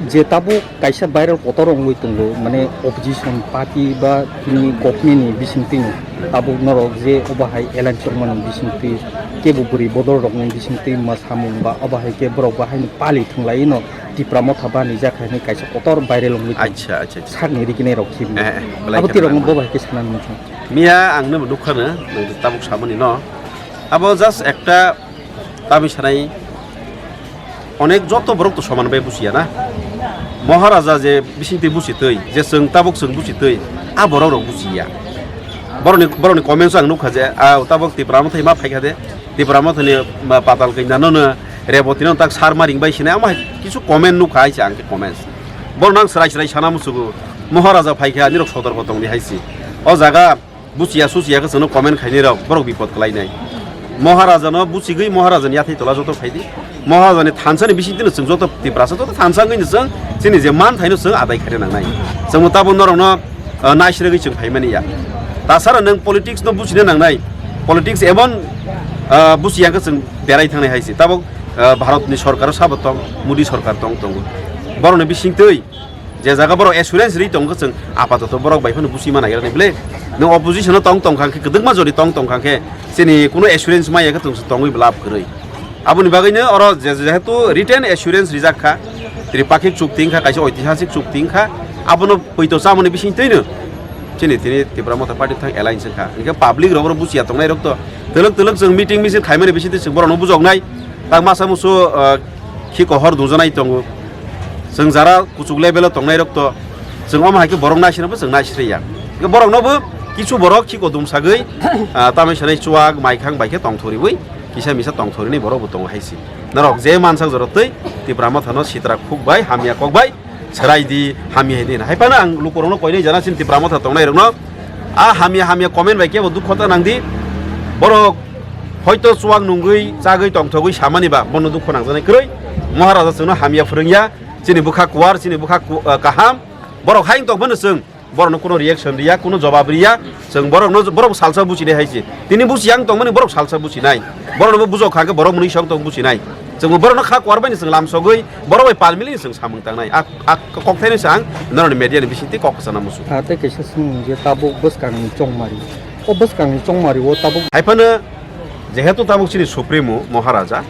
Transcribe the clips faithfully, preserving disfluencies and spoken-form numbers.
Je tabuk kaisa viral kotor wngwi tongo, mane opposition party ba tini government ni bisingtwi no tabuk norok je obo hai alliance wngmani bisingtwi kebo bwrwi bodol rokni bisingtwi ma samung ba obo hai khe borok bo haino pali thwnglaino Tipra Motha bani jak hai kaisa kotor viral wngwi tongo. Acha, acha, acha. Sakni rikinai rok khibi. Eh, eh, belai abo khe tirok belai. Bo hai khe sanani muchung. Miya ang no nukha no, nwng tabuk samani no. Abo just ekta Tami sanai onek joto borok to soman bai buchiya na. Maharaja je bisingtwi buchitwi, je chwng tabuk chwng buchitwi, a borok rok buchiya. Borokni, borokni comments ang nukha je, a tabuk Tipra Motha ma phaikha de, Tipra Mothani, ma, Patal Kanya no no, Reboti no tak sar ma ring bai sinai, ama kisu comment nukha hai se ang khe comments. Borok nang srai srai sana musugo, Maharaja phaikha, nirok sotorko tongdi hai se. O jaga, Buchiya suchiya khe chwngno comment khainai rok, borok bipot kwlainai. Maharaja no buchigwi Maharaja ni yathai tola joto phaidi. Maharaja ni thansa ni bisingtwi no chwng joto Tiprasa joto thansa wngwi no chwng chini je man thaino chwng adai khaina nangnai. Chwngno tabuk norok no, ah, naisirigwi chwng phaimani ya. Tasara nwng politics no buchina nangnai. Politics emon, ah, buchiya khe chwng derai thangnai hai se. Tabuk, ah, Bharat ni sorkar o sabo tong, Modi sorkar tong tongo. Borok ni bisingtwi Je jaga borok assurance ri tongkha chwng apatoto borok bai phano busi mana gira ni ble. Nwng opposition o tong tongkha khe kwdwkma jori tong tongkha khe chini kuno assurance maya khe chwng tongwi bwlap kwrwi. Aboni bagwi no oro je, jehetu written assurance rijak kha, tripakhik chukti wngkha, kaisa oitihasik chukti wngkha, abono poito chamani bising twi no chini tini Tipra Motha Party thang alliance wngkha. Hinkhe public rok oro buchiya tongnai rok to twlwk twlwk chwng meeting misil khaimani bising twi chwng borok no bujoknai. Tak masa musu, ah, khiko hor dungjanai tongo. Chwng jara kuchuk level o tongnai rok to chwng omo hai khe borok naisirabo chwng naisirya. Khe borok nobo kisu borok khiko dumsagwi, ah, tamai sanai chuak maikhang bai khe tongthoriwi kisa misa tongthorini borok bo tongo hai se. Norok je mansak jora twi Tipra Motha no sitra khuk bai hamya kok bai Chwrai di, hamya hai di. Hai phano ang lukurokno koinai jana chini Tipra Motha tongnai rokno. A hamya hamya comment bai kebo dukho ta nang di. Borok hoito chuak nungwi, chagwi, tongthogwi samani ba bono dukho nangjaknai kwrwi. Maharaja chwngno hamya phwrwngya, chini bwkha kuwar, chini bwkha ku-, ah, kaham. Borok hai wng tong phano chwng borokno kuno reaction riya, kuno jobab riya. Chwng borokno, borok salsa buchinai hai se. Tini buchi yang tongmani borok salsa buchinai. Borokno bo bujok kha khe borok mwnwi sok tong buchinai. Chwng borokno kha kuwar bai ni chwng lamsogwi, borok bai pal mili ni chwng samung tangnai. A, a kokthai no se ang norokni media ni bisingtwi kok kwchana muchung. Ah, tei kaisa swngmung je tabuk bwskangni chongmari. O bwskangni chongmari o tabuk. Hai phano jehetu tabuk chini Supremo Maharaja,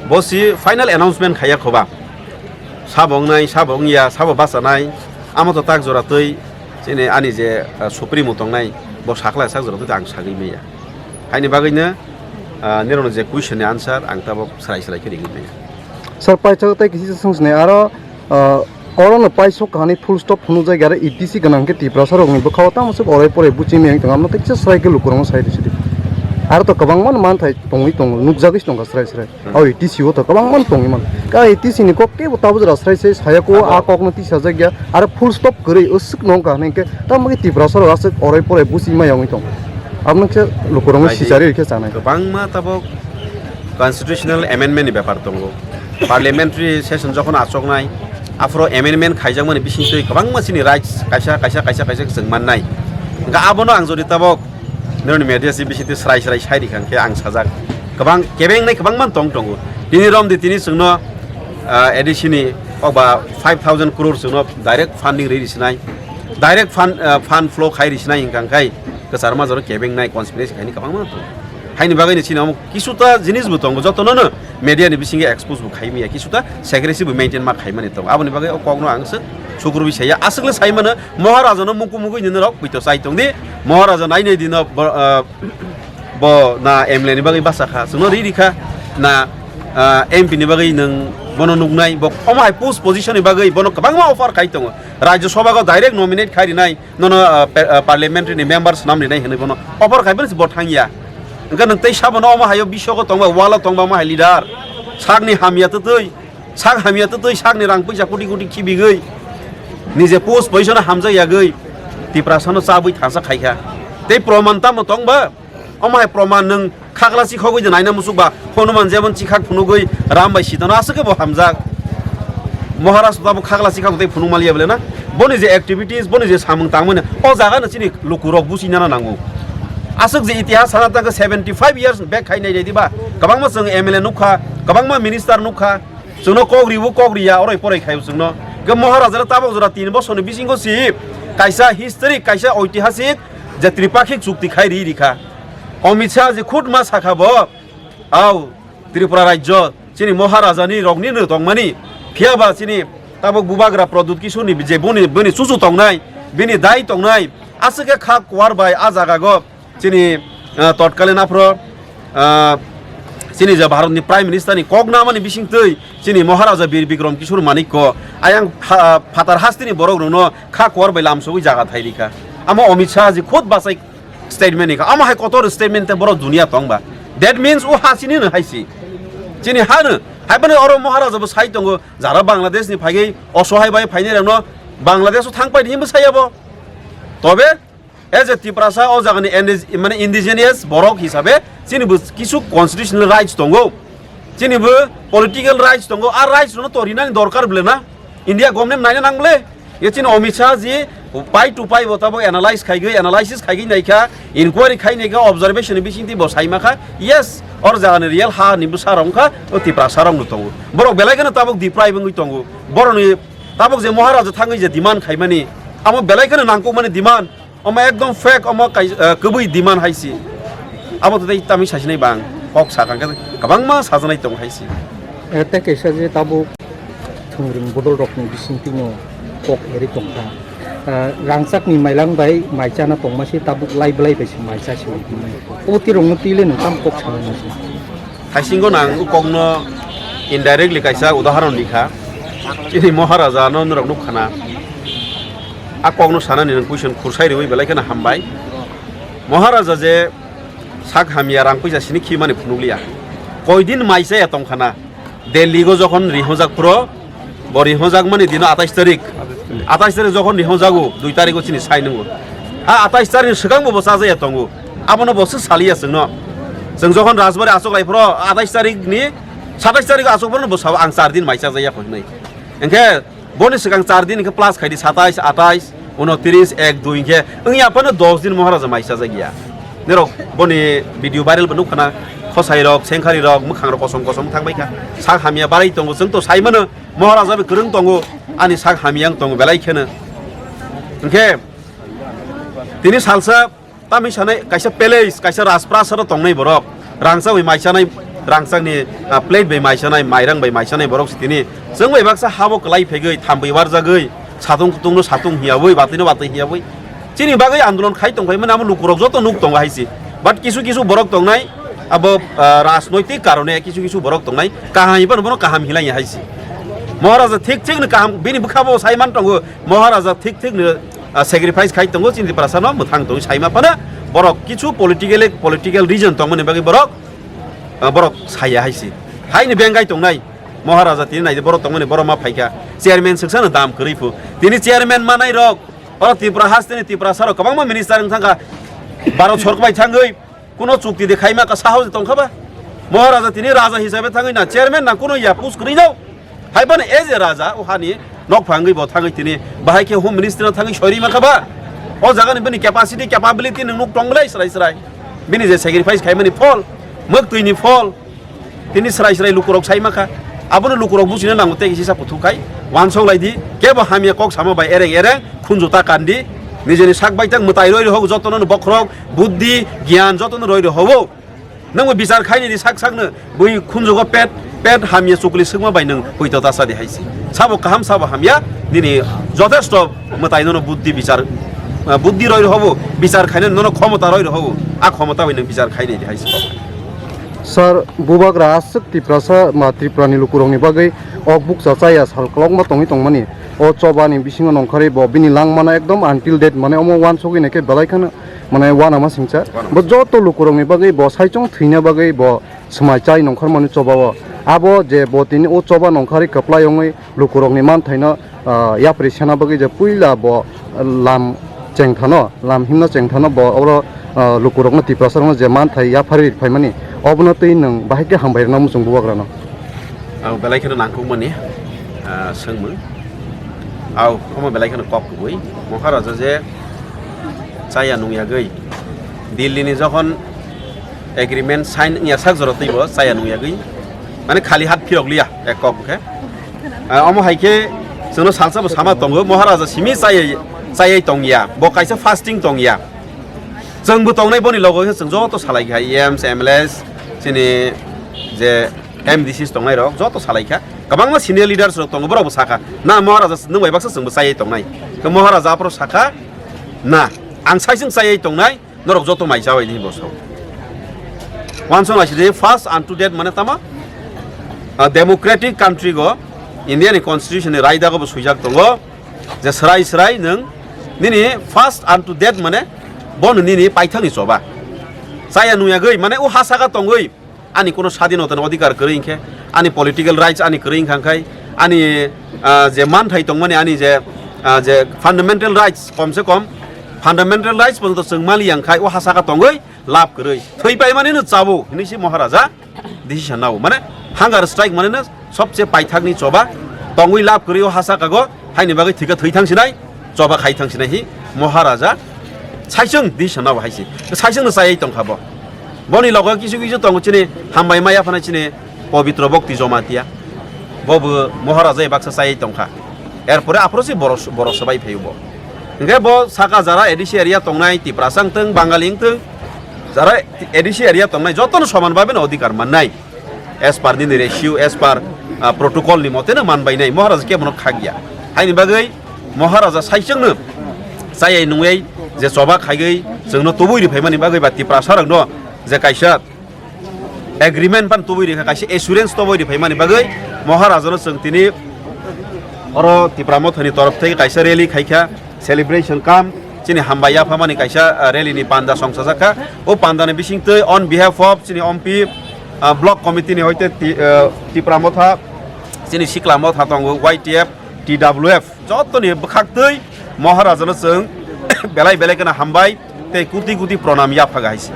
bo si final announcement khaiya khoba. Sabo wngnai, sabo wngya, sabo bachanai, amo to tak jora twi chini ani je, ah, Supremo tongnai, bo sakla sak jora twi ang sagwi maya. Haini bagwino, ah, nirokno je question ni answer ang tabuk srai srai khe ringwi maya. Sir, paithak tei kisi swng sinai aro, ah, oro no paisok kahani full stop phunukjak aro E T C gwnang khe Tiprasa rokni bwkhao tamo swk orai porai buchimi wng tong amno tei kisa srai khe lukurokno sai rwsidi. Aro to kwbangma manthai tongwi tongo, nukjagwi se tongkha srai srai. Hmm. O E T C o to kwbangma tongwi man. Ka E T C ni kok kebo tabuk jora srai srai saya ko. Abo a kokno tisajak ya. Aro full stop kwrwi usuk nong ka hwnwi khe tamo khe Tiprasa rok aswk orai porai busi ma yongwi tong. Aboni khe lukurokno Naidi, sichari khe chanai. Kwbangma tabuk constitutional amendment ni bepar tongo. Parliamentary session jokhon achoknai, aphuru amendment khaijakmani bisingtwi kwbangma chini rights kaisa, kaisa, kaisa, kaisa chwng mannai. Hwnkhe abono ang jodi tabuk nini media si bisingtwi srai srai sai rikha hwnkhe ang sajak. Kwbang kebengnai kwbangma tong tongo. Tini romdi tini chwngno, ah, A D C ni okba five thousand crore chwngno direct funding rwi risinai. Direct fund, ah, fund flow khai risinai hwnkha hwnkhe kwchar majaro kebengnai conspiracy khaini kwbangma tongo. Haini bagwi ni chini omo kisuta jinis bo tongo, jotono no media ni bisingo expose bo khai maya, kisuta secrecy bo maintain ma khaimani tongo. Aboni bagwi o kokno ang swk sukurwi saya, aswkle sai mano, Maharaja no muku mugwi nini rok poito chai tongdi, Maharaja nai nai dino bo, ah, bo na M L A ni bagwi basa kha, chwngno ri ri kha na, ah, M P ni bagwi nwng bono nuknai, bo omo hai post position ni bagwi bono kwbangma offer khai tongo, Rajya Sabha o direct nominate khai rinai, nono, ah, pa-, ah, parliamentary ni member swnam rinai hinwi bono offer khai phano se bo thangya. Hwnkhe nwng tei sabono omo haio bishogo tongba, walo tongba omo hai leader. Sakni hamya twtwi, sak hamya twtwi, sakni rang puisa koti koti khibigwi, nije post position hamjak yagwi, Tiprasano chabwi thansa khaikha. Tei proman tamo tongba? Omo hai proman nwng khakla chikhogwi de naina muchukba, Hanuman jemon chikhak phunugwi Ram bai Sitano aswk khe bo hamjak. Maharaj tabuk khakla chikhak tei phunuk maliya bole na? Boni je activities, boni je samung tangmani, o jaga no chini lukurok busi nana nango. Aswk je itihas sana tangkhe seventy five years back khai nai nai diba? Kwbangma chwng M L A nukha, kwbangma minister nukha, chwngno kok ribu kok riya, oroi poroi khaio chwngno. Hwnkhe Maharaja tabok jora tin bosorni bisingo si kaisa history, kaisa oitihasik je tripakhik chukti khai ri rikha. Amit Shah je khutma sakha bo, au Tripura rajyo chini Maharajani rokni no tongmani, phiyaba chini tabok Bubagra Pradyut Kishorni je boni, bini chuchu tongnai, bini dai tongnai, aswk khe kha kuar bai a jaga go chini, ah, totkalin aphro, ah, chini je Bharatni Prime Minister ni kok namani bisingtwi chini Maharaja Bir Bikram Kishore Manikya ayang pha-, phatar hasteni borok rokno kha kuar bai lamsogwi jaga thai rikha. Amo Amit Shah ji khud bachai statement ni kha. Amo hai kotor statement te borok dunia tong ba. That means o hasini no haisi. Chini hano. Hai bani oro Maharaja bo sai tongo. Jara Bangladesh ni phagwi osohai bai phainai rokno Bangladesh o thang pai hinbo sai abo. Tobe as a Tiprasa o jagani indi-, mane indigenous borok hisabe chini bo kisu constitutional rights tongo. Chini bo political rights tongo. A rights no torinani dorkar bole na. India government naina nang bole. Ye chini Amit Shah ji pai to pai bo tabo analyze khaigwi, analysis khaigwi naikha, inquiry khai naikha, observation ni bisingtwi bo saima kha. Yes, or jagani real ha ni bwsa rok wngkha, o Tiprasa rok no tongo. Borok belai kheno tabok deprive wngwi tongo. Borok ni tabok je Maharaja thangwi je demand khaimani, amo belai kheno nangkukmani demand. Omo ekdom fake, omo kai-, eh, kwbwi demand hai si. Abo to tei tamwi sasinai bang. Kok sakha khe kwbangma sajaknai tongo hai si. Eh, tei kaisa je tabuk thwngring bodol rokni bisingtwi no kok eri tongkha. Eh, rangchakni mailang bai mai chana tongma se tabuk lai belai bai se mai cha si. Obo tirokno twi le nung tam kok sanai si. Haisingo nang o kokno indirectly kaisa udaharon rikha. Chini Maharaja no norok nukkhana. A kokno sanani nang question khursai riwi belai kheno hambai. Maharaja je sak hamya rang puisa sini khimani phunukliya. Koidin mai chaya tongkhana. Delhi go jokhon rihojak phuro, bo rihonjakmani dino atais tarik. Atais tarik jokhon rihonjago, dui tariko chini sai nungo. A atais tarik swkangbo bo chajaya tongo. Abono bo swk saliya chwngno. Chwng jokhon Rajbari achuk lai phuro, atais tarik ni, satais tarik achuk phuro bo sabo ang char din mai chajaya hinwi. Hwnkhe boni swkang char din hwnkhe plus khaidi satais, atais, unotris, ek, dui hwnkhe wngya phano dos din Maharaja mai chajakya. Nirok boni video viral bo nukkhana, khosai rok, sengkhari rok, mwkhang rok kosom kosom thangbai kha. Sak hamya barai tongo, chwng to sai mano. Maharaja bai kwrwng tongo, ani sak hamya wng tongo belai kheno. Hwnkhe tini salsa tamwi sanai kaisa palace, kaisa rajprasad o tongnai borok, rangchak bai mai chanai, rangchakni, ah, plate bai mai chanai, mairang bai mai chanai borok se tini. Chwng bai baksa habo kwlai phegwi, thambwi warjagwi, satung kutungno satung hiyawi, batwino batwi hiyawi. Chini bagwi andolon khai tongphai mani amo lukurok joto nuk tongo hai se. But kisu kisu borok tongnai, abo, ah, rajnoitik karone kisu kisu borok tongnai, kaham hinphano bono kaham hinlaiya hai se. Maharaja thik thik no kaham, bini bwkhabo sai man tongo, Maharaja thik thik no, ah, sacrifice khai tongo, chini Tiprasa no mwthang tongwi saima phano borok kisu politically, political reason tongmani bagwi borok, ah, borok saya hai se. Haini bengai tongnai Maharaja tini naidi borok tongmani borok ma phaikha. Chairman swksa no dam kwrwi phu. Tini chairman manai rok, oro Tripura hasteni Tiprasa rok kwbangma minister wng thangkha. Bharat sorkar bai thangwi kuno chukti de khaima ka saha tongkha ba. Maharaja tini raja hisabe thangwi na chairman na kuno ya post kwrwi no. Hai bani as a raja o hani nok phangwi bo thangwi tini bahai khe home minister no thangwi soiri ma kha ba. O jaga ni bini capacity, capability nung nuk tong bwlai srai srai. Bini je sacrifice khaimani phol, mwktwi ni phol. Tini srai srai lukurok sai ma kha. Abono lukurok buchina nango tei kisa kuthuk khai. Wansok lai di, kebo hamya kok sama bai ereng ereng khunju ta kandi. Nijeni sak bai tak mwtai roi rohogo, jotono no bokhorok, buddhi, giyan jotono roi rohogo. Nangbo bichar khaini di sak sakno bui khunjugo pet, pet hamya chukli swkma bai nang huito ta sa di hai se. Sabo kaham, sabo hamya, nini jothesto mwtai nono buddhi bichar, ah, buddhi roi rohogo, bichar khaina nono khomota roi rohogo. A khomota bai nang bichar khaini di hai se. Sir, Bubagra aswk Tiprasa ma Tripurani lukurokni bagwi ok bukcha chaya sal kwlokma tongwi tongmani. O chobani bisingo nongkhorwi bo bini langmano ekdom until date mane omo wansugwi naikhe belai kheno mane wanama singcha. Wanama. Bo joto lukurokni bagwi bo saichung thwina bagwi bo swmai chai nongkhormani chobao. Abo je bo tini o choba nongkhorwi kwplai wngwi lukurokni manthaino, ah, yapri sena bagwi je puila bo lam chengthano, lam himno chengthano bo oro, ah, lukurokno Tiprasarokno je manthai yapharwi phaimani, obono twi nwng bahai khe hambai rwna muchung Bubagrano. Ang belai kheno nangkukmani, ah, swngmung. Au, omo belai kheno kok kubui. Maharaja je chaya nungyagwi Delhi ni jokhon agreement sign wngya sak jora twibo chaya nungyagwi, mane khali hat phirok liya ek kok khe. Ah, omo hai khe Nono salsa bo sama tongo, Maharaja simi chayai, chayai tongya, bo kaisa fasting tongya. Chwngbo tongnai boni logo khe chwng joto salai kha, E Ms, M L As, chini je M D Cs tongnai rok joto salai kha. Kwbangma senior leaders rok tongo, borok bo sakha, "Na Maharaja nwng bai baksa chwngbo chayai tongnai." Khe Maharaja aphuru sakha, "Na, ang saisung chayai tongnai." Norok joto mai chabai di bo sao. Wansong lai sidi first unto death mane tama? Ah, democratic country go India ni constitution ni raida go bo swijak tongo je srai srai nwng nini first unto death mane bo nini paithak ni choba. Chaya nuyagwi mane o hasaka tongwi ani kuno sadinota ni odhikar kwrwi hinkhe, ani political rights ani kwrwi hinkha khai, ani, ah, je manthai tongmani ani je, ah, je fundamental rights, kom se kom fundamental rights porjonto chwng mali yang khai o hasaka tongwi lab kwrwi. Thwi paimani no chabo hinwi se Maharaja decision nao. Mane hunger strike mane no sobse paithak ni choba tongwi lab kwrwi o hasaka go. Haini bagwi thwikha thwi thang sinai, choba khai thang sinai hi Maharaja saisung di sana bo haisi. Saisung no chayai tongkha bo. Boni logo kisu kisu tongo chini hambai maya phana chini Pabitra Bhakti Jamatia. Bo bo Maharaja baksa chayai tongkha. Erpore aphuru si borok, borok sabai phaio bo. Hingke bo saka jara A D C area tongnai, Tiprasa wngtong, Bangali wngtong, jara A D C area tongnai jotono soman babe no odhikar mannai. As per nini ratio, as per, ah, protocol ni mote no man bai nai, Maharaja kebo no khak ya. Haini bagwi Maharaja saisung no chayai nungwi je choba khaiwi chwng no tubui ri phaimani bagwi ba Tiprasa rok no je kaisa agreement pan tubui ri kha, kaisa assurance tubui ri phaimani bagwi Maharaja no chwng tini oro Tipra Motha ni torof thai kaisa rally khai kha. Celebration kam chini hambai yaphamani kaisa, ah, rally ni panda songchajak kha. O panda ni bising twi on behalf of chini M P, ah, block committee ni hoite ti-, ah, Tipra Motha, chini Sikla Motha tongo, Y T F, T W F, joto ni bwkhak twi Maharaja no chwng belai belai kheno hambai tei kuti kuti pranam yaphaga hai se.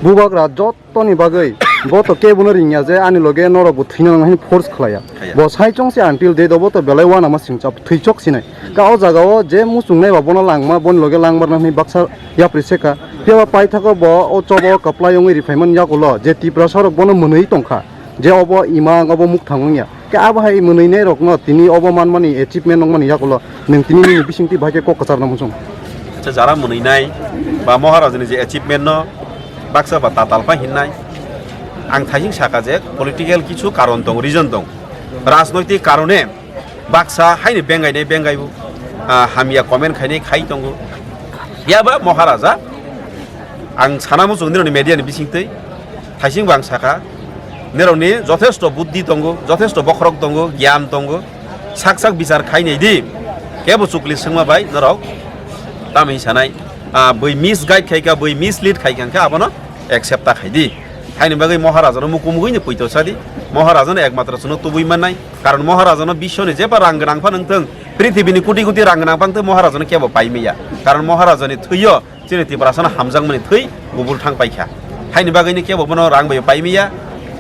Bubagra jot Toni bagwi bo to kebono ringya je ani loge norok bo thwina nang hini force khlaiya. Khaiya. Bo sai chong se until date obo to belai uanama singcha thwichok sinai. Ka o jaga o je muchungnai ba bono langma boni loge langmarna hini baksa yapri seka. Phiya ba paithakgo bo o chobo kwplai wngwi riphaimani yakulo je Tiprasa rok bono mwnwi tongkha. Je obo imang obo mukthang wngya. Khe abo hai mwnwinairokno tini obo manmani achievement wngmani yakulo nwng tini nini bisingtwi bahai khe kok kwcharna muchung. Acha, jara mwnwinai ba Maharajani je achievement no baksa ba tatal phai hinnai, ang thaising saka je political kichu karon tongo, reason tongo, rajnoitik karone baksa haini bengainai bengaibo, ah, hamya comment khainai khai tongo. Phiya ba Maharaja, ang sana muchung nini media ni bisingtwi, Thaising bo ang saka, nirokni jothesto buddhi tongo, jothesto bokhorok tongo, giyan tongo, sak sak bichar khainai di, kebo chukli swngma bai norok tamni sanai, ah, bui misguide khaika, bui mislead khaika hwnkhe abono accept ta khaidi. Haini bagwi Maharajano mukumugwino puito sadi, Maharajano ekmatro chwngno tubui mannai, karon Maharajano biswoni jeba rang gwnang phano wngthwng, prithibini kuti kuti rang gwnang phano wngthwng, Maharajano kebo paimaya, karon Maharajani thwio Chini Tiprasano hamjakmani thwi kubul thang paikha. Haini bagwino kebo bono rang bai paimiya,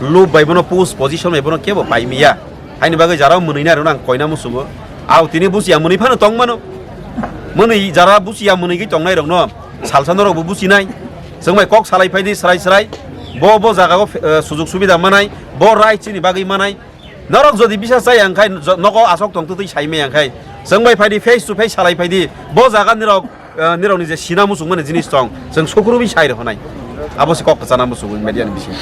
lub bai bono post position bai bono kebo paimiya. Haini bagwi jara mwnwinai rokno ang koina muchungo. Au tini buchiya mwnwi phano tongmano. Mwnwi jara buchiya mwnwigwi tongnai rokno salsa norokbo buchinai. Chwng bai kok salai phaidi srai srai. Bo bo jagao, eh, sujug subida manai, bo right chini bagwi manai. Norok jodi bisa chaya wngkhai, jo-, nogo asok tongtwtwi saimaya wngkhai, chwng bai phaidi, face to face salai phaidi, bo jaga nirok, eh, nirokni je sina muchungmani jinis tong, chwng sukrubwi sai rw hwnai. Abo se kok kwchana muchungo media ni bisingo.